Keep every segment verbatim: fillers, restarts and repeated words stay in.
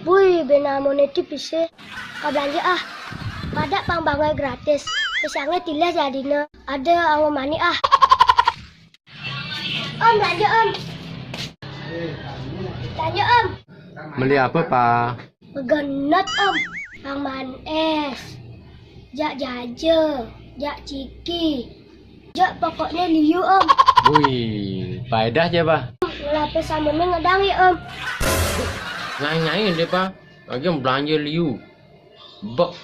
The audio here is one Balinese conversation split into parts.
Wih, ben amoné ti pisé. Ka belanja ah. Pada pang bangai gratis. Pisangnya tilas jadina. Ada anggo mani ah. Om, belanja, Om. Belanja, Om. Beli apa, Pak? Genep, Om. Pang maan es. Jak jaja, jak ciki. Jak pokoknya liu, Om. Wih, paedah ja, Pak. Ngelapis samuné ngedang ya, Om. Nyai-nyai deh, Pak. Lagi belanja liu. Bek,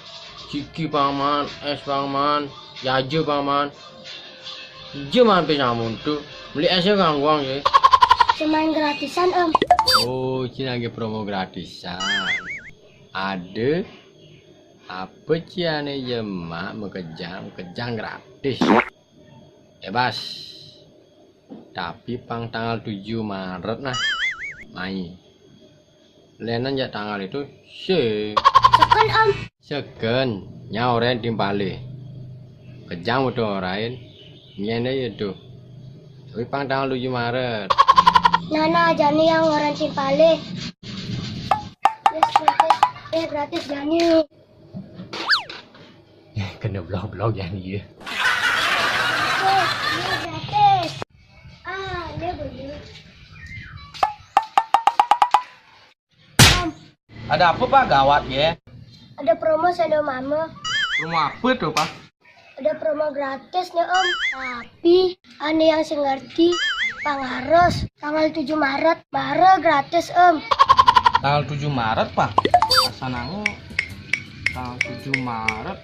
ciki pang maan, es pang maan, jaja pang maan. Jé mampir samun tu, beli esnya kangguang sih. Cuman gratisan, Om. Oh, cina lagi promo gratisan. Ada apa ciane jemak makejang, makejang gratis. Bebas. Tapi pang tanggal tujuh Maret nah. Mai. Lenan jak tanggal itu, sing. Seken, Om. Seken, nya orain timpalé. Kejang udah orain, nyene itu. Tapi pang tanggal tujuh Maret. Nana, jani yang orain timpalé. Yes, gratis. Eh, gratis, jani. Kena blok-blok jani ya. Oh, ini gratis. Ah, ini boleh. Ada apa, Pak? Gawat ya. Ada promo sendo mama. Promo apa tuh, Pak? Ada promo gratis nih, Om. Tapi ada yang sing ngerti, pang harus tanggal tujuh Maret baru gratis, Om. Tanggal tujuh Maret, Pak? Pasanango tanggal tujuh Maret.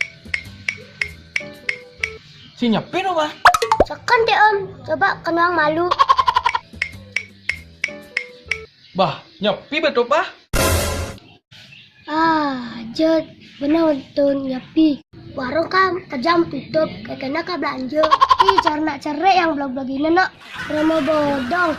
Si nyepi no, Pak? Seken deh, Om. Coba kenuang malu. Bah, nyepi betul, Pak? Ah, jet, bener tuh nyepi. Warung kan kejam tutup, kekena ka belanja. Ih, cernak cerek yang blog-blog ini, nak. Promo bodong.